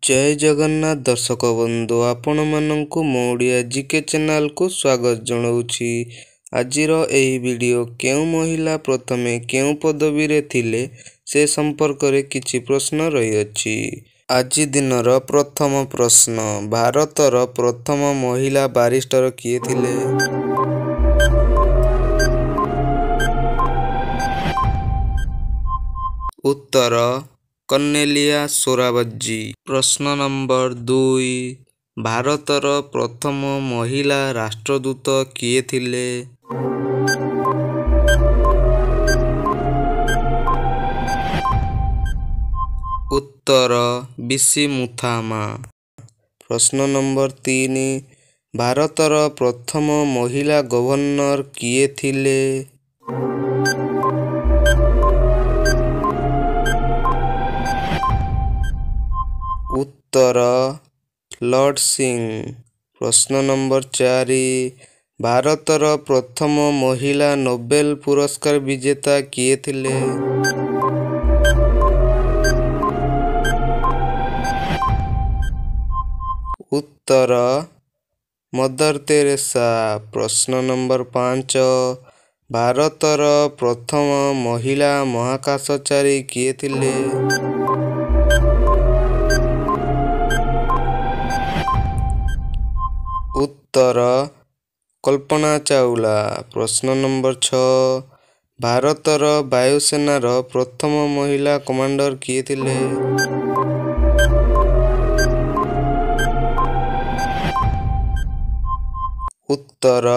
ଜୟ ଜଗନ୍ନାଥ ଦର୍ଶକ ବନ୍ଧୁ, ଆପଣମାନଙ୍କୁ ମୋ ଓଡ଼ିଆ ଜିକେ ଚ୍ୟାନେଲକୁ ସ୍ୱାଗତ ଜଣାଉଛି। ଆଜିର ଏହି ଭିଡ଼ିଓ କେଉଁ ମହିଳା ପ୍ରଥମେ କେଉଁ ପଦବୀରେ ଥିଲେ ସେ ସମ୍ପର୍କରେ କିଛି ପ୍ରଶ୍ନ ରହିଅଛି। ଆଜି ଦିନର ପ୍ରଥମ ପ୍ରଶ୍ନ, ଭାରତର ପ୍ରଥମ ମହିଳା ବାରିଷ୍ଟର କିଏ ଥିଲେ? ଉତ୍ତର କର୍ଣ୍ଣେଲିଆ ସୋରାବଜୀ। ପ୍ରଶ୍ନ ନମ୍ବର 2, ଭାରତର ପ୍ରଥମ ମହିଳା ରାଷ୍ଟ୍ରଦୂତ କିଏ ଥିଲେ? ଉତ୍ତର ବିସି ମୁଥାମା। ପ୍ରଶ୍ନ ନମ୍ବର 3, ଭାରତର ପ୍ରଥମ ମହିଳା ଗଭର୍ଣ୍ଣର କିଏ ଥିଲେ? ଉତ୍ତର ଲର୍ଡ଼ ସିଂ। ପ୍ରଶ୍ନ ନମ୍ବର 4, ଭାରତର ପ୍ରଥମ ମହିଳା ନୋବେଲ ପୁରସ୍କାର ବିଜେତା କିଏ ଥିଲେ? ଉତ୍ତର ମଦର ତେରେସା। ପ୍ରଶ୍ନ ନମ୍ବର 5, ଭାରତର ପ୍ରଥମ ମହିଳା ମହାକାଶଚାରୀ କିଏ ଥିଲେ? ଉତ୍ତର କଳ୍ପନା ଚାୱଲା। ପ୍ରଶ୍ନ ନମ୍ବର 6, ଭାରତର ବାୟୁସେନାର ପ୍ରଥମ ମହିଳା କମାଣ୍ଡର କିଏ ଥିଲେ? ଉତ୍ତର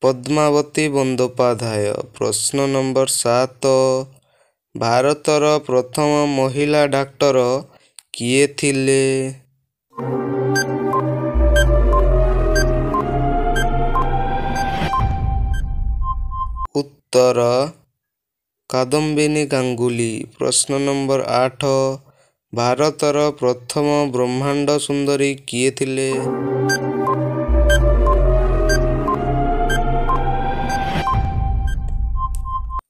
ପଦ୍ମାବତୀ ବନ୍ଦୋପାଧ୍ୟାୟ। ପ୍ରଶ୍ନ ନମ୍ବର 7, ଭାରତର ପ୍ରଥମ ମହିଳା ଡାକ୍ତର କିଏ ଥିଲେ? ଉତ୍ତର କାଦମ୍ବିନୀ ଗାଙ୍ଗୁଲି। ପ୍ରଶ୍ନ ନମ୍ବର 8, ଭାରତର ପ୍ରଥମ ବ୍ରହ୍ମାଣ୍ଡ ସୁନ୍ଦରୀ କିଏ ଥିଲେ?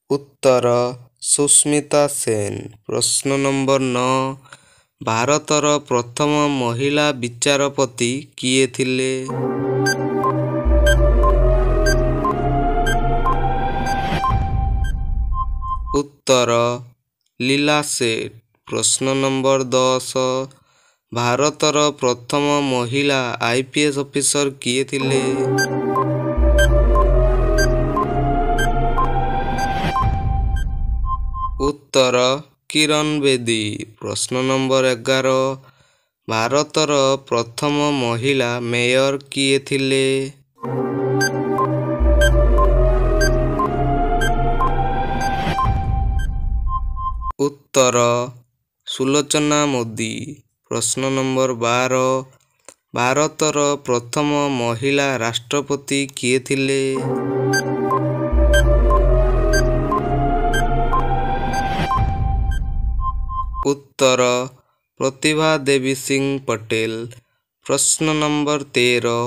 ଉତ୍ତର ସୁସ୍ମିତା ସେନ। ପ୍ରଶ୍ନ ନମ୍ବର 9, ଭାରତର ପ୍ରଥମ ମହିଳା ବିଚାରପତି କିଏ ଥିଲେ? ଉତ୍ତର ଲୀଲା ସେଠ। ପ୍ରଶ୍ନ ନମ୍ବର 10, ଭାରତର ପ୍ରଥମ ମହିଳା ଆଇପିଏସ୍ ଅଫିସର କିଏ ଥିଲେ? ଉତ୍ତର କିରଣ ବେଦୀ। ପ୍ରଶ୍ନ ନମ୍ବର 11, ଭାରତର ପ୍ରଥମ ମହିଳା ମେୟର କିଏ ଥିଲେ? ଉତ୍ତର ସୁଲୋଚନା ମୋଦି। ପ୍ରଶ୍ନ ନମ୍ବର 12, ଭାରତର ପ୍ରଥମ ମହିଳା ରାଷ୍ଟ୍ରପତି କିଏ ଥିଲେ? ଉତ୍ତର ପ୍ରତିଭା ଦେବୀ ସିଂ ପଟେଲ। ପ୍ରଶ୍ନ ନମ୍ବର 13,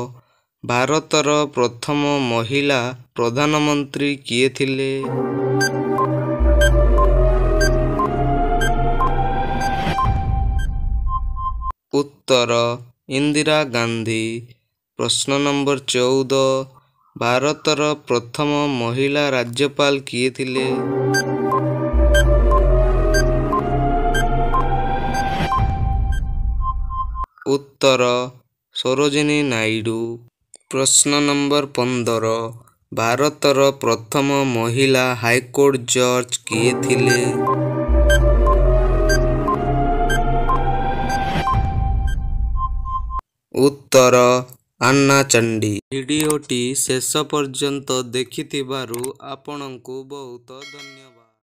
ଭାରତର ପ୍ରଥମ ମହିଳା ପ୍ରଧାନମନ୍ତ୍ରୀ କିଏ ଥିଲେ? ଉତ୍ତର ଇନ୍ଦିରା ଗାନ୍ଧୀ। ପ୍ରଶ୍ନ ନମ୍ବର 14, ଭାରତର ପ୍ରଥମ ମହିଳା ରାଜ୍ୟପାଳ କିଏ ଥିଲେ? ଉତ୍ତର ସରୋଜିନୀ ନାଇଡୁ। ପ୍ରଶ୍ନ ନମ୍ବର 15, ଭାରତର ପ୍ରଥମ ମହିଳା ହାଇକୋର୍ଟ ଜଜ୍ କିଏ ଥିଲେ? ଉତ୍ତର ଆନ୍ନା ଚଣ୍ଡୀ। ଭିଡ଼ିଓଟି ଶେଷ ପର୍ଯ୍ୟନ୍ତ ଦେଖିଥିବାରୁ ଆପଣଙ୍କୁ ବହୁତ ଧନ୍ୟବାଦ।